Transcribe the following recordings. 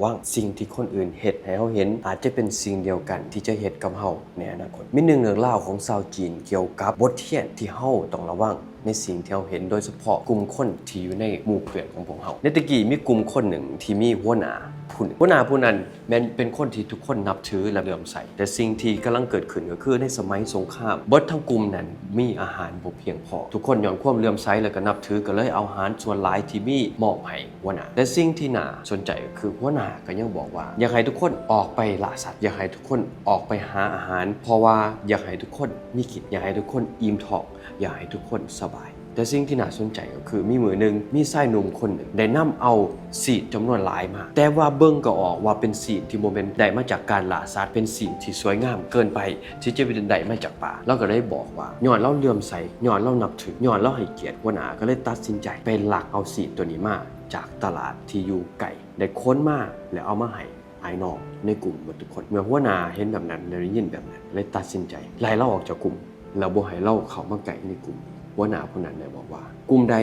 ວັງ. ສິ່ງທີ່ຄົນອື່ນເຮັດໃຫ້ເຮົາເຫັນ ອາດຈະເປັນສິ່ງດຽວກັນທີ່ຈະເຮັດກັບເຮົາໃນອະນາຄົດ. ມີໜຶ່ງເລື່ອງລາວຂອງຊາວຈີນກ່ຽວກັບບົດຮຽນທີ່ເຮົາຕ້ອງລະວັງ ໃນສິ່ງທີ່ເຮົາເຫັນ, ໂດຍສະເພາະກຸ່ມຄົນທີ່ຢູ່ໃນໝູ່ເພື່ອນຂອງພວກເຮົາ. ໃນແຕ່ກີ້ມີກຸ່ມຄົນໜຶ່ງທີ່ມີຫົວໜ້າຜູ້ໜຶ່ງ. ຫົວໜ້າຜູ້ນັ້ນແມ່ນເປັນຄົນທີ່ທຸກຄົນນັບຖື ແລະ ເຫຼື້ອມໃສ. ແຕ່ສິ່ງທີ່ກຳລັງເກີດຂຶ້ນກໍຄືໃນສະໄໝສົງຄາມ, ເບິດທັງກຸ່ມນັ້ນມີອາຫານບໍ່ພຽງພໍ. ທຸກຄົນຍ້ອນຄວາມເຫຼື້ອມໃສ ແລະ ກໍນັບຖື ກໍເລີຍເອົາອາຫານສ່ວນຫຼາຍທີ່ມີມອບໃຫ້ຫົວໜ້າ. ແຕ່ສິ່ງທີ່ໜ້າສົນໃຈກໍຄືຫົວໜ້າກໍຍັງບອກວ່າ ຢາກໃຫ້ທຸກຄົນອອກໄປລ່າສັດ, ຢາກໃຫ້ທຸກຄົນອອກໄປຫາອາຫານ, ເພາະວ່າຢາກໃຫ້ທຸກຄົນມີກິນ, ຢາກໃຫ້ທຸກຄົນອີ່ມທ້ອງ, ຢາກໃຫ້ທຸກຄົນສະບາຍ. ແຕ່ສິ່ງທີ່ໜ້າສົນໃຈກໍຄື ມີມື້ໜຶ່ງ ມີຊາຍໜຸ່ມຄົນໜຶ່ງໄດ້ນຳເອົາສີດຈຳນວນຫຼາຍມາ, ແຕ່ວ່າເບິ່ງກໍອອກວ່າເປັນສີດທີ່ບໍ່ແມ່ນໄດ້ມາຈາກການລ່າສັດ, ເປັນສີດທີ່ສວຍງາມເກີນໄປທີ່ຈະໄດ້ມາຈາກປ່າ. ລາວກໍໄດ້ບອກວ່າ ຍ້ອນລາວເຫຼື້ອມໃສ, ຍ້ອນລາວນັບຖື, ຍ້ອນລາວໃຫ້ກຽດ, ຫົວໜ້າກໍເລີຍຕັດສິນໃຈໄປລັກເອົາສີດໂຕນີ້ມາຈາກຕະຫຼາດທີ່ຢູ່ໄກ, ໄດ້ຂົນມາ ແລະ ເອົາມາໃຫ້ ອ້າຍນ້ອງໃນກຸ່ມໝົດທຸກຄົນ. ເມື່ອຫົວໜ້າເຫັນແບບນັ້ນ ແລະ ໄດ້ຍິນແບບນັ້ນ ເລີຍຕັດສິນໃຈໄລ່ລາວອອກຈາກກຸ່ມ ແລະ ບໍ່ໃຫ້ລາວເຂົ້າມາໃກ້ໃນກຸ່ມ. ຫົວໜ້າຜູ້ນັ້ນໄດ້ບອກວ່າ ກຸ່ມໃດ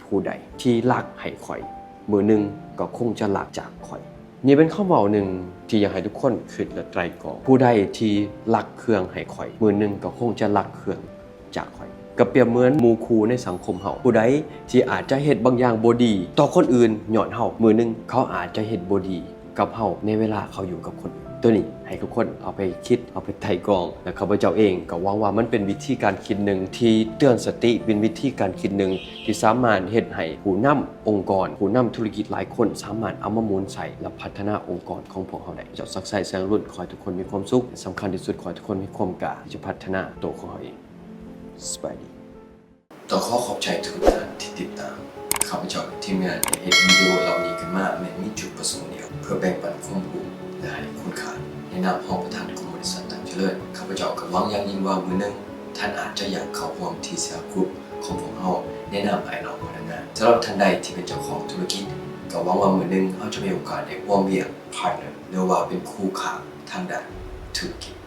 ຜູ້ໃດທີ່ລັກໃຫ້ຂ້ອຍ ມື້ໜຶ່ງກໍຄົງຈະລັກຈາກຂ້ອຍ. ນີ້ເປັນຄຳເວົ້າໜຶ່ງທີ່ຢາກໃຫ້ທຸກຄົນຄິດ ແລະ ໄຕຣະຕອງ. ຜູ້ໃດທີ່ລັກເຄື່ອງໃຫ້ຂ້ອຍ ມື້ໜຶ່ງກໍຄົງຈະລັກເຄື່ອງ ຈາກຂ້ອຍ. ກໍປຽບເໝືອນໝູ່ຄູ່ໃນສັງຄົມເຮົາ, ຜູ້ໃດທີ່ອາດຈະເຮັດບາງຢ່າງບໍ່ດີຕໍ່ຄົນອື່ນຍ້ອນເຮົາ, ມື້ໜຶ່ງເຂົາອາດຈະເຮັດບໍ່ດີກັບເຮົາໃນເວລາເຂົາຢູ່ກັບຄົນອື່ນ. ໂຕນີ້ໃຫ້ທຸກຄົນເອົາໄປຄິດ, ເອົາໄປໄຕ່ຕອງ, ແລະ ຂ້າພະເຈົ້າເອງກໍຫວັງວ່າມັນເປັນວິທີການຄິດໜຶ່ງທີ່ເຕືອນສະຕິ, ເປັນວິທີການຄິດໜຶ່ງທີ່ສາມາດເຮັດໃຫ້ຜູ້ນຳອົງກອນ, ຜູ້ນຳທຸລະກິດຫຼາຍຄົນສາມາດເອົາມາໝູນໃຊ້ ແລະ ພັດທະນາອົງກອນຂອງພວກເຮົາໄດ້. ເຈົ້າ ສັກໄຊ ແສງອະລຸນ, ຂໍໃຫ້ທຸກຄົນມີຄວາມສຸກ, ສຳຄັນທີ່ສຸດ ຂໍໃຫ້ທຸກຄົນມີຄວາມກ້າທີ່ຈະພັດທະນາໂຕຂອງເຮົາເອງ. ສະບາຍດີ. ຕ້ອງຂໍຂອບໃຈທຸກທ່ານທີ່ຕິດຕາມ. ຂ້າພະເຈົ້າກັບທີມງານໄດ້ເຮັດວິດີໂອເຫຼົ່ານີ້ຂຶ້ນມາ ແມ່ນມີຈຸດປະສົງດຽວ ເພື່ອແບ່ງປັນຄວາມຮູ້ ແລະ ໃຫ້ຄຸນຄ່າ. ໃນນາມຮອງປະທານກຸ່ມບໍລິສັດຕັງຈະເລີນ, ຂ້າພະເຈົ້າກໍຫວັງຢ່າງຍິ່ງວ່າມື້ໜຶ່ງທ່ານອາດຈະຢາກເຂົ້າຮ່ວມ TCR Group ຂອງພວກເຮົາໃນນາມອ້າຍນ້ອງພະນັກງານ. ສຳລັບທ່ານໃດທີ່ເປັນເຈົ້າຂອງທຸລະກິດ, ກໍຫວັງວ່າມື້ໜຶ່ງເຮົາຈະມີໂອກາດໄດ້ຮ່ວມວຽກ partner ຫຼືວ່າເປັນຄູ່ຄ້າທາງດ້ານທຸລະກິດ.